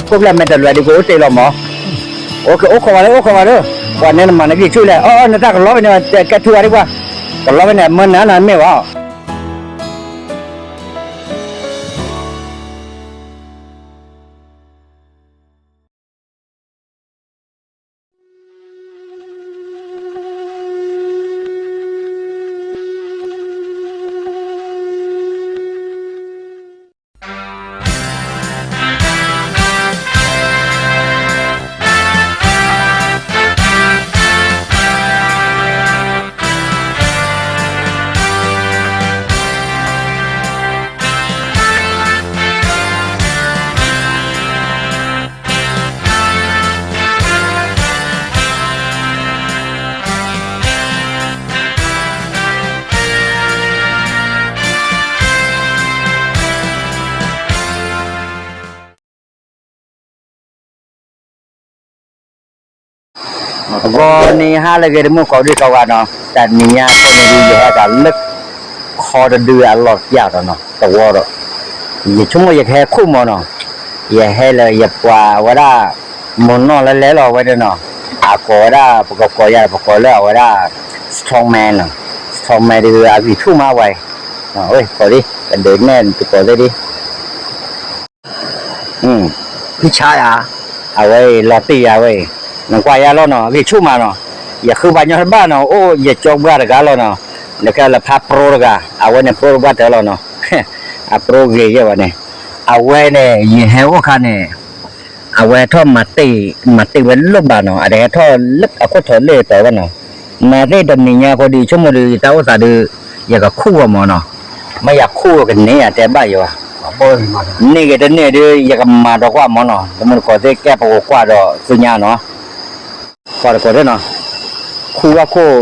ခိၣ်ဖျဲၣ်မဲာ်တလွဲးဒုးကအိၣ်တ့ၢ်လီၤမး, အိၣ်ခိးဝဲလၢ အိၣ်ခိးဝဲလၢ, ပှၤနဲနမၤနဂံၢ်ဆူၣ်လဲၣ်, အီ နတၢ်ကလီဖဲန့ၣ် ကဲထူဝဲဒံကွၢ်, ကလီဖဲန့ၣ် မၢနၤနၤမ့ၢ်ဝဲ ဂီၤနံၤဟါလၢအဂ့ၤ တမုၢ်ကိးဒံကိးဂၤနီၤ, တနံၤညါအံၤန့ၣ်ဒုး ယဟဲဒီးလၢ ခီတဒုအလီၢ်တပျၢ်ဒီးနီၤ သဝီဒီး, ယဆိကမိၣ်ယကဟဲခူၣ်မးနီၤ, ယဟဲလၢယပှၤဝဲဒၣ် မိၢ်နီၢ်လၢလဲၤလီၤဝဲန့ၣ်နီၤ, အကိးဝဲဒၣ် ပကကိးယၤ ပကိးလၢအဝဲဒၣ် strong man နီၤ, strong man ဒုးအဂံၢ်ဆူၣ်မးဝဲအံၤ, ကိးဒံ ကဒုးနဲၣ်တကိးသ့ၣ်ဒံ ဖံဆါယၤ, အဝဲအံၤလီၤတံၢ်ယၤဝဲအံၤ, နကွၢ်ယၤလီၤနီၤ အဂံၢ်ဆူၣ်မးနီၤ, ယဃုဘၣ်ညီတဘၣ်နီၤ အိၣ်ယကၠီပှၢ်တဂၤလီၤနီၤ, နကဲလၢဖးပရိတဂၤ အဝဲန့ၣ် ပရိတပှၢ်တၢၢ်လီၤနီၤ, အပရိဂ့ၤယဲၢ်ဝဲန့ၣ်, အဝဲန့ၣ် ယဟဲအိၣ်ခါန့ၣ် အဝဲထီၣ်မၤတ့ၢ် မၤတ့ၢ်ဝဲလိၣ်ဘၣ်နီၤ, အတဟဲထီၣ်လၢအခိၣ်ထီၣ်လၢအတီၤဘၣ်နီၤ, မၤသ့ၣ်တနံၤညါဃီဒီး ဆိကမိၣ်ဒီး ယတၢ်အိၣ်သးဒီး ယကခူၣ်ဝဲမးနီၤ, မ့ၢ်ယခူၣ်ဝဲကန့ၢ်ယၤတဲဘၣ်ယၤဘၣ်, န့ၢ်ဂ့ၤတန့ၢ်ဒီး ယကမၤဒီးကွၢ်မးနီၤ, တမုၢ်တကိးသ့ၣ်ကဲပကကွၢ်ဒီးသ့ၣ်ညါနီၤ ပှၤတကိးသ့ၣ်နီၤ, ခူၣ်ဘၣ်ခိၣ်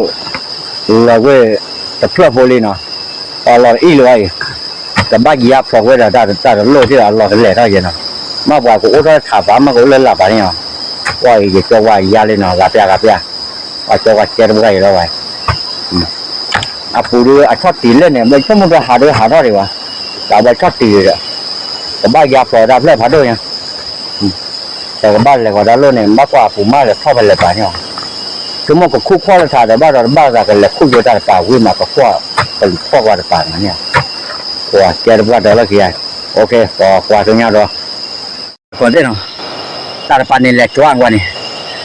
လီၤကွ့ၢ်တဖျၢၣ်ဖိလံနီၤ, ပှၤလီၤတအံၣ်လၢၤဘၣ်အံၤ, ကဘၣ်ယါဖျိးကွ့ၢ်ဒီးတၢ်တလိၣ်သ့ၣ်ဒီးအလီၢ်တလဲၤထီၣ်ယဲနီၤ, မ့ၢ်ပှၤကအိၣ်ထီၣ်ထးပၤ မ့ၢ်ကအိၣ်လၢလၢ်ပၤန့ၣ်နီၤ, ပှၤအံၤယကၠီပှၢ်ယါလံနီၤ ဂၤပျၢ်ဂၤပျၢ်, ပှၤကၠီပှၢ်ကဲတပှၢ်အံၤလီၤဘၣ် အပူၤဒီးအဆီၣ်တံၢ်လၢန့ၣ် ဘၣ်ဆိကမိၣ်တဟးဒုးဟးထီၣ်ဒံးဘၣ်, တၢ်ဘၣ်ဆီၣ်တံၢ်ဒီး, ကဘၣ်ယါဖျိးတၢ်ဖျၢၣ်ဖးဒိၣ်ညါ, ဒီးကဘၣ်လဲၤဂီၤတၢ်လိၣ်န့ၣ် ဘၣ်ကွၢ်အပူၤမးလဲၤထီၣ်ဖဲလဲၤပာ်န့ၣ်, ဆိကမိၣ်ကခူၣ်ခီၣ်လၢထးဒီးဘၣ်ဒီးတဘၣ်သးကလဲၤခူၣ်ကၠိတၢ်တပၤဝံၤမးကကွၢ်, ကလူၤဖီၣ်ကွၢ်တပၤန့ၣ်, ပှၤကဲတပှၢ်တၢၢ်လီၢ်ခံဂၤ, ပကွၢ်သ့ၣ်ညါဒီး ကိးသ့ၣ်နီၤ, တၢ်တပၤန့ၣ်လဲၤကၠီကွၢ်န့ၣ်,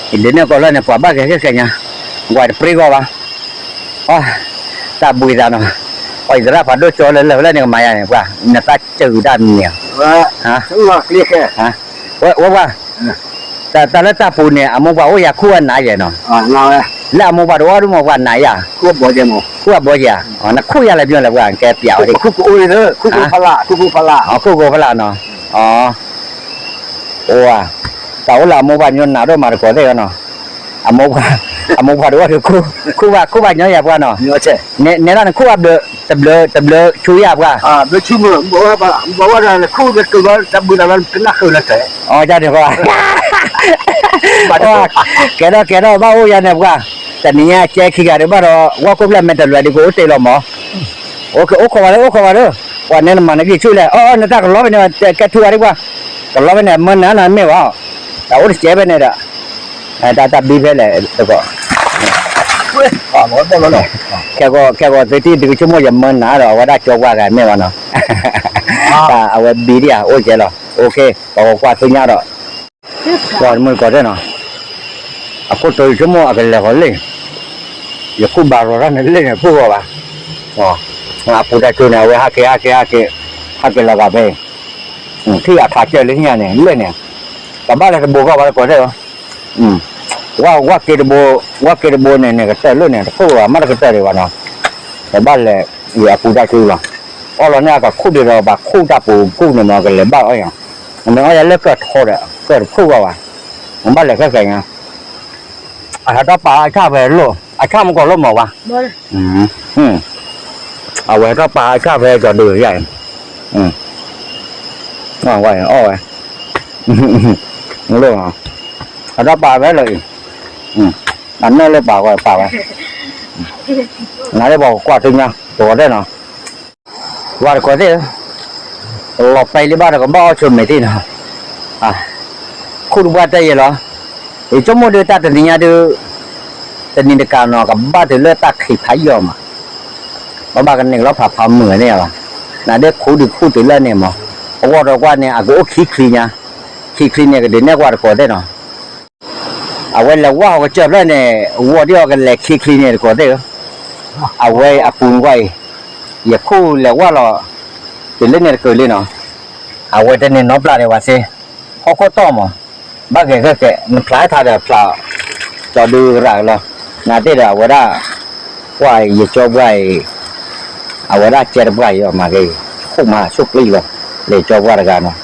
ယဒုးနဲၣ်ကိးလၢန့ၣ် ပှၤဘၣ်ဂဲၤခဲခဲညါ, ကွၢ်တပြ့ဂီၢ်ဘၣ်, အီ, တၢ်ဘှံးသးနီၤ, အီ ယသရၣ်ဖးဒိၣ်ကၠီလၢလၢာ်ဖဲလဲၣ်န့ၣ်ကမၤယါန့ၣ် ပှၤ နသးစၢၤတၢ်မံၤန့ၣ်, ဝဲပှၤ, တၢ်လၢတၢ်ပူၤန့ၣ် အမိၢ်ပှၢ်အိၣ်ယၤခူၣ်အနးယဲၢ်နီၤ, လၢအမိၢ်ပှၢ်တအိၣ်ဒ်မိၢ်ပှၢ်နးယၤ, ခူၣ်အဘီယဲၢ်, နခူၣ်ယၤလဲၤပညီလဲၣ်ပှၤ ကဲပျးဝဲဒၣ်, ခူၣ်ကိးဖီလာ်, ခူၣ်ကိးဖီလာ်နီၤ, အိၣ်ဧါ, တၢ်အိၣ်လၢအမိၢ်ပှၢ်ညီနးဒိၣ်မးတကိးသ့ၣ်နီၤ, အမိၢ်ပှၢ်တအိၣ်ဒီးခူၣ်, ခူၣ်ဘၣ်ခူၣ်ဘၣ်ညီယၤပှၤနီၤ, နဲဒၣ်နခူၣ်ဘၣ်ဘျၢ, တဘျၢ, တဘျၢဆူယၤပှၤ, အီ ကဲဒီးကဲဒီးဘၣ်အိၣ်ယၤန့ၣ်ပှၤ, တနံၤညါကဲခံဂၤဒံးဘၣ်ဒီး ဝဲခိၣ်ဖျဲၣ်မဲာ်တလွဲးဒံးကအိၣ်တ့ၢ်လီၤမး, အိၣ်ခိးဝဲလၢ အိၣ်ခိးဝဲလၢ, ပှၤနဲနမၤနဂံၢ်ဆူၣ်လဲၣ်, အီ နတၢ်ကလီဖဲန့ၣ် ကဲထူဝဲဒံးပှၤ, ကလီဖဲန့ၣ် မၢနၤနၤမ့ၢ်ဝဲ, တၢ်အိၣ်တစဲးဖဲန့ၣ်ဒီး, တၢ်တၢ်ဘံဖဲလဲၣ်တကိး, ခဲဂီၤသုတံၢ်ဒုးကဆိကမိၣ်ယမၢနၤဒီး အဝဲဒၣ်ကၠီပှၢ်ဂၤမ့ၢ်ဝဲနီၤ, တၢ်အဝဲဘံဒံးဧါ အိၣ်ကဲလီၤ, ပကကွၢ်သ့ၣ်ညါဒီး, ပှၤတမုၢ်တကိးသ့ၣ်နီၤ, အခိၣ်တီယဆိကမိၣ်အကလဲၤဃီၤလံ, ယခူၣ်ဘၣ်ရီၤတၢ်န့ၣ်လံန့ၣ် ဖုၣ်ဂီၤဘၣ်, အပူၤတၢ်ကၠိန့ၣ် အဝဲဟးက့ၤဟးက့ၤဟးက့ၤ, ဟးက့ၤလီၤဂာ်ဖဲအံၤ, ထံၣ်အထးကဲလၢညါန့ၣ် လၢန့ၣ်, တဘၣ်လၢတဘိဂီၢ်ဘၣ်တကိးသ့ၣ်ဧၢ, ဝဲက့ၤတဘိ, ဝဲက့ၤတဘိန့ၣ်န့ၣ် ကတၢၢ်လၢန့ၣ် တခိၣ်ဘၣ်မ့ၢ်တကတၢၢ်ဒံးဘၣ်နီၤ, တဘၣ်လဲၤ, အပူၤတၢ်ကၠိလီၤ, အီလီၤန့ၣ်အကခူၣ်ဒံးဒီး ဘၣ်ခူၣ်တၢ်ပူၤခူၣ်န့ၣ်မ့ၢ်ကလဲၤဘၣ်အီၣ်ယၤ, မ့ၢ်အီၣ်ယၤလၢကၢၢ်ထီဒီး ကၢၢ်တခိၣ်ဘၣ်ဘၣ်, ဘၣ်လဲၤခဲခဲညါ အဟဲထီၣ်ပာ်အဆၣ်ဖဲလိၣ်, အဆၣ်မ့ၢ်ကီးလိၣ်မးဝဲ, အဝဲဟဲထီၣ်ပာ်အဆၣ်ဖဲကီၤဒုးယါအံၤ, အီၣ်ဝဲ, လိၣ်, ဟဲထီၣ်ပာ်ဖဲလၢအံၤ, အနၢ်လၢပာ်ဝဲပာ်ဝဲ, နၤလၢပှၤကကွၢ်သ့ၣ်ညါ တကိးသ့ၣ်နီၤ ပှၤတကိးသ့ၣ်, လီၤပဲလံဘၣ်ဒီးကဘၣ်အီၣ်ဆိမဲာ်သံနီၤ, ခိၣ်တပှၢ်တဲယဲလီၤ. ယဆိကမိၣ်ဒုးတၢ်တနံၤညါဒုး တနံၤတကးနီၤ ကဘၣ်တုၤလၢတၢ်ခံးဖးယီၤမး, ဘၣ်ဘၣ်ကန့ၢ်ကလီဖးဖးမုာ်န့ၣ်ဘၣ်. နဒဲခိၣ်ဒုးခိၣ်တုၤလၢန့ၣ်မး, အဂီၢ်ဒီးကွၢ်န့ၣ် အကအိၣ်ခံချံညါ, ခံချံန့ၣ် ကဒုးနဲၣ်ကွၢ်တကိးသ့ၣ်နီၤ. အဝဲလဲၤဝၢ်ဟီၣ်ကစၢၢ်ဖျၢၣ်န့ၣ် ဝီၢ်ဒ်အီၤကလဲၤခံချံန့ၣ်တကိးသ့ၣ်ဧၢ, အဝဲအပူၤကွၢ်အံၤ, ယခိၣ်လဲၤဝၢ်လီၤ တုၤလၢန့ၣ်တကၢၢ်လံနီၤ. အဝဲတန့ၢ်နီပျၢ်ဒံးဝဲစ့, ဟီၣ်ခိၣ်တီၢ်မး, ဘၣ်ဂဲၤဂဲၤဂဲၤ နဖျါထါဒီးဖျါ, ကၠီဒုရၤလီၤ, နသ့ၣ်ဒီးအဝဲဒၣ်, ကွၢ်ယကၠီပှၢ်အံၤ, အဝဲဒၣ်ကဲတပှၢ်အံၤအီၤမးက့ၤ, ခိၣ်မးဆိၣ်ပျံၤလီၤ, လဲၤကၠီပှၢ်တဂၤနီၤ,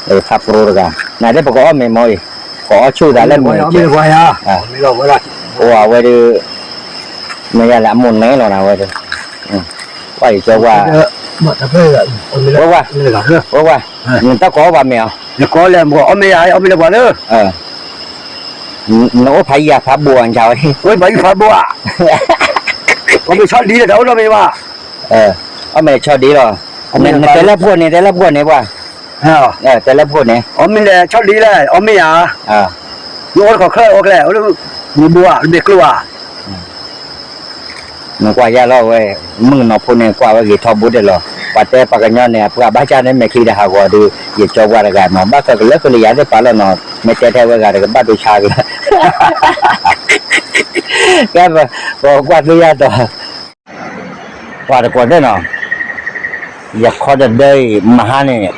လဲၤဖးပရိတဂၤ, နသ့ၣ်ပကအီၣ်မ့ၤမ့ၢ်အံၤ, ကအီၣ်ဆူၣ်သးလၢမ့ၤကဲ, အိၣ်အဝဲဒုး, မ့ၢ်ယၤလဲၣ်အမိၢ်နဲလီၤနၤဝဲဒုး, ကွၢ်ယကၠီပှၢ်, ဝဲဝဲ, ဝဲဝဲ, နတၢ်ကအီၣ်ဘၣ်မ့ၤအီၤ, နအိၣ်ဖးယံၤဖးဘိအီၤနဝဲ, အီၣ်မ့ၤဆီဒံလီၤ, နတဲလၢပှိၢ်န့ၣ် တဲလၢပှိၢ်န့ၣ်ပှၤ, တဲလၢပှိၢ်န့ၣ်, အီၣ်မ့ၤလဲၤဆီဒံလဲၣ် အီၣ်မ့ၤယၤ, နအိၣ်တခီချၢအီၣ်ကျဲ, မ့ၤဘိဧါ မ့ၤကျိဧါ နကွၢ်ယါလီၤဝဲ, မုၣ်ကနီၤဖိန့ၣ် ကွၢ်ဝဲဂ့ၤထီဘိဒဲးလီၤ, ပှၤတဲပှၤကညီန့ၣ် အပှၤဘၣ်ဆၣ်န့ၣ် မဲာ်ချံဒီးဟးဂီၤဒီး ယကၠီပှၢ်တဂၤနီၤ, ဘၣ်ဃးကလၢဃုလၢယၤသ့ၣ်ပာ်လီၤနီၤ, မ့ၢ်တဲထဲဝဲဂၤတကဘၣ်ဒိဆါက့ၤ, ကဲ, ပကွၢ်သ့ယါဒီး, ပှၤတကိးသ့ၣ်နီၤ, ယခီတဒၢအံၤ မဟါန့ၣ်,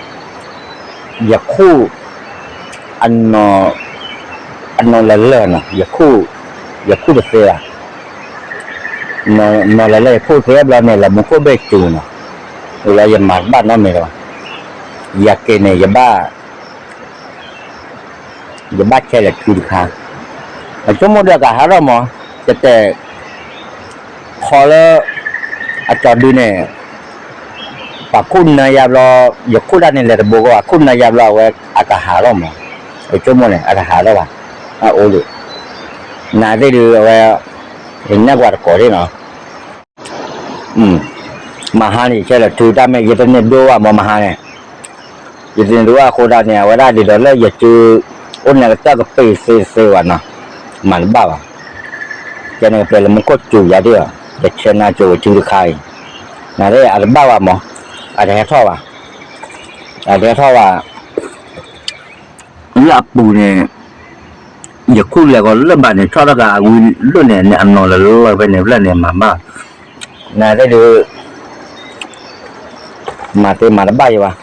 ယခိၣ် အနီၢ်လၢလၢနီၤ, ယခိၣ်တသ့ဘၣ်, နီၢ်လၢလၢယခိၣ်သ့ဘျီန့ၣ် လၢမူခိၣ်ဘ့ၣ်တုၤနီၤ, လၢယမၤတဘၣ်နီတမံၤလၢၤဘၣ်, ယက့ၤန့ၣ် ယဘၣ် ယဘၣ်ဆဲးလဲၤထုတခါ, အဆိကမိၣ်ဒီးအကဟးထီၣ်မး, ယတဲ, ခီလၢ, အကၠီဒုန့ၣ်, ပှၤခိၣ်နၢယါဘျီ, ယခိၣ်ဒၣ်န့ၣ်လဲၤတဘိကီး ပှၤခိၣ်နၢယါဘျီအဝဲအကဟးထီၣ်မး, အဆိကမိၣ်န့ၣ် အတဟးထီၣ်ဘၣ်, အအိၣ်ဒံး, နသ့ၣ်ဒုးအဝဲ, ယနဲၣ်ပှၤတကိးသ့ၣ်နီၤ မဟါန့ၣ် ယဆဲးလဲၤထုတၢ်မ့ၢ် ယတန့ၢ်ဒိဘၣ်မးမဟါန့ၣ်, ယတန့ၢ်ဒိဘၣ်အဃိဒၣ်န့ၣ် အဝဲဒၣ်ဒ်သိးလၢယစု, အိၣ်န့ၣ်ကတၢၢ်ကပ့ၤသ့သ့ဘၣ်နီၤ, မၤတဘၣ်ဘၣ်, ကဲန့ၣ်ကပ့ၤလၢမူခိၣ်စူၤယၤဒ်အီၤ, ယဆဲးနၤစူၤဝဲစုတခါအံၤ, နသ့ၣ်အတဘၣ်ဘၣ်မး, အတဟဲထီၣ်ဘၣ်, အတဟဲထီၣ်ဘၣ် လၢအပူၤန့ၣ်, ယခိၣ်လဲၤကီးလၢဘၣ်န့ၣ် ထီၣ်တၢ်ဂၤအဝံၤလၢန့ၣ် န့ၣ်အနီၢ်လၢလၢဖဲန့ၣ်ဖျၢၣ်န့ၣ် မၤဘၣ်, နသ့ၣ်ဒုး, မၤသ့မၤတဘၣ်ယၤဘၣ်,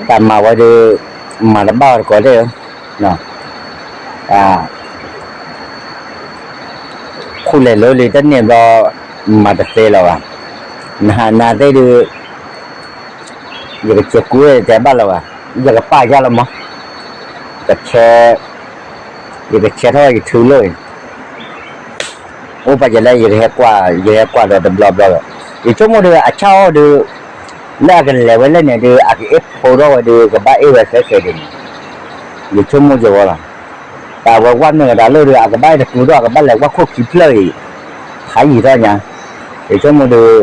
တၢ်မၤဝဲဒုး, မၤတဘၣ်ဝဲတကိးသ့ၣ်ဧၢ, ခိၣ်လဲၤလၢလံတန့ၢ်ဘျီ, မၤတသ့လၢၤဘၣ်, နဟးနၤသ့ၣ်ဒုး ယကစဲးကူဝဲတဲဘၣ်လၢၤဘၣ်, ယကပာ်ယါလီၤမး, ကဆဲး, ယကဆဲးထီၣ်ယထုလိၣ်အံၤ, အိၣ်ပာ်ယၤလၢယကဟဲကွၢ်, ယဟဲကွၢ်ဒီးတဘျီဘျီဒီး, ယဆိကမိၣ်ဒီးအဆၣ်အီၣ်ဒုး, လၢအကလဲၤဝဲလဲၣ်န့ၣ်ဒုး အကအ့ၣ်ဖိထီၣ်ဝဲဒုး ကဘၣ်အ့ၣ်ဝဲဃဲဃဲဒ်န့ၣ်, ယဆိကမိၣ်ယဝဲလီၤ, တၢ်ဝဲကွၢ်မ့ၢ်ကဒါလိၣ်ဒီး အကဘၣ်အ့ၣ်တကူဒီး အကဘၣ်လဲၤကွၢ်ခိၣ်ခံဖျၢၣ်အံၤ, ဖးယံၤထီၣ်ညါ, ယဆိကမိၣ်ဒုး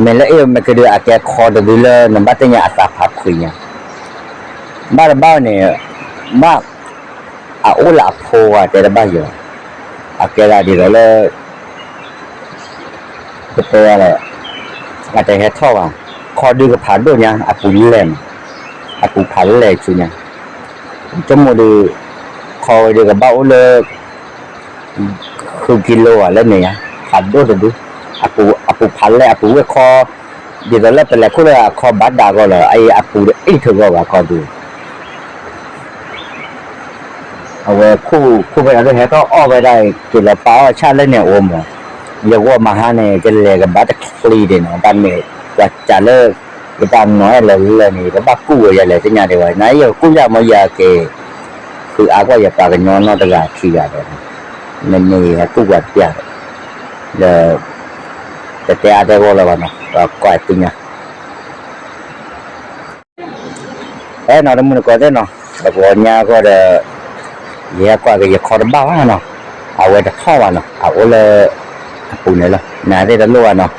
မ့ၢ်လၢအ့ၣ်ဝဲမ့ၢ်ကဒုး အကဲခီတဒုလၢနဘၣ်သ့ၣ်ညါအသးဖးခွံညါ, ဘၣ်တဘၣ်န့ၣ်, ဘၣ်, အအိၣ်လၢအဖိဝဲတဲတဘၣ်ယၤ, အကဲဒၣ်ဒ်သိးလၢ, ကတဲလၢ, အတဟဲထီၣ်ဘၣ်, ခီဒုကဖးဒိၣ်ညါ အပူၤလဲၢ်မး, အပူၤဖးလဲၢ်ဆူညါ, ဆိကမိၣ်ဒုး, ခီဝဲဒုကဘၣ်အိၣ်လၢ ဃုကံလိဘၣ်လၢန့ၣ်ညါ, ဖးဒိၣ်တဒု, အပူၤဖးလဲၢ်အပူၤဝဲခီ, ဒ်သိးလၢပလဲၤခိၣ်လၢအခီဘၣ်ဒၣ်ဂီၢ်လီၤ အအံၤအပူၤတအ့ၣ်ထုးဂီၢ်ဘၣ်ခီဒု, အဝဲခိၣ်ဖဲဒၣ်လၢဟဲထီၣ်အီၣ်ဝဲဒၣ် က့ၤလီၤပာ်အီၣ်ဆၣ်လၢန့ၣ်အအိၣ်မး, ယဂီၢ်မဟါန့ၣ် ကလဲၤကဘၣ်တချံဒံးနီၤ တၢ်မ့ၢ်, ပှၤစးလၢ, ယတၢ်နီၢ်အဲၣ်လၢလၢန့ၣ် ယကဘၣ်ကူၣ်ဝဲယလဲၤသ့ၣ်ညါဒံးဘၣ် နယကကူၣ်ယၤမ့ၢ်ယက့ၤ, ဃုအါကွၢ်ယပှၤကညီနီတဂၤခံဂၤဒီး, မ့မ့ၢ်ယဟဲကူၣ်ပှၤတပျၢ်ဒီး, ဒီး, တတဲအါတဲဂီၢ်လၢၤဘၣ်နီၤ ပှၤကွၢ်သ့ၣ်ညါ အဲၣ်နီၤတမုၢ်တကိးသ့ၣ်နီၤ, ပကဝီၤညါအဂီၢ်ဒီး, ယဟဲကွၢ်က့ၤယခီတဘၣ်ဘၣ်နီၤ, အဝဲတထီၣ်ဘၣ်နီၤ အအိၣ်လၢ, အပူၤန့ၣ်လီၤ နသ့ၣ်တလိၣ်ဘၣ်နီၤ,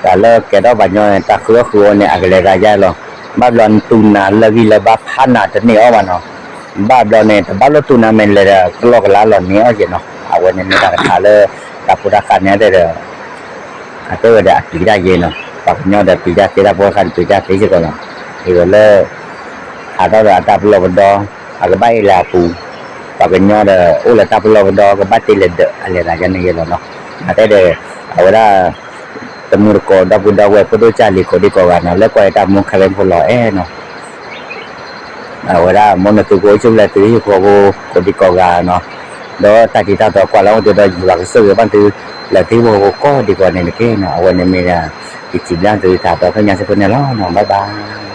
တၢ်လၢကဲထီၣ်ပှၤညီန့ၣ် တၢ်ဃုအီၣ်ဃုအီန့ၣ် အကလဲၤသးယါလီၤ, ဘၣ်ဘျီနတူၢ်နၤလၢဂံၢ်လၢဘါဖးနၤတန့ၢ်အီၣ်ဘၣ်နီၤ, ဘၣ်ဘျီန့ၣ် တဘၣ်လိၣ်တူၢ်နၤမ့ၢ်လဲၤဒီး ကလီကလါလီၤန့ၢ်အီၣ်က့ၤနီၤ, အဝဲန့ၣ်မ့ၢ်တၢ်ကထါလၢ တၢ်ဖိတၢ်ဃၢ်န့ၣ်တဲဒီး အတဲဝဲဒီးအပျံၤတၢ်ယဲနီၤ, ပှၤကညီဒီးပျံၤတၢ်သ့ တၢ်ဖိတၢ်ဃၢ်န့ၣ်ပျံၤတၢ်သ့စ့ၢ်ကီးနီၤ, အံၤဝဲလၢ ဟးထီၣ်ဒီးအတၢ်ပလီၢ်ပဒီ အကဘၣ်အ့ၣ်လဲၤအပူၤ, ပှၤကညီဒီးအိၣ်လၢတၢ်ပလီၢ်ပဒီ ကဘၣ်တ့လဲၤဒၢးအလဲၤသးယါန့ၣ်ယဲလီၤနီၤ, အတဲဒီး အဝဲဒၣ် တမူတကိး ဒီပုၢ်ဒီဝဲၢ်ဖိဒိၣ်ကၢ်လံၤကိးဒံကိးဂၤနီၤ လၢကွၢ်အံၤတၢ်မူခါရ့ဖိလီၤအဲၣ်နီၤ အဝဲဒၣ် မ်နသုကအိၣ်ဆူၣ်လၢသုဟံၣ်ဖိဃီဖိကိးဒံကိးဂၤနီၤ, ဒီးတၢ်တံၤတၢ်တီကွၢ်လၢအိၣ်တ့ၢ်ဒီး ယွၤကဆိၣ်ဂ့ၤဘၣ်သု လၢသုဟံၣ်ဖိဃီဖိကိးဒံကိးဂၤန့ၣ်တက့ၢ်နီၤ, အဝဲန့ၣ်မ့ၢ်ဒၣ် ယစံးဘျုးသုတၢ်ဒီဖျၢၣ်ညါစ့ၢ်ကီးန့ၣ်လီၤနီၤ, bye bye.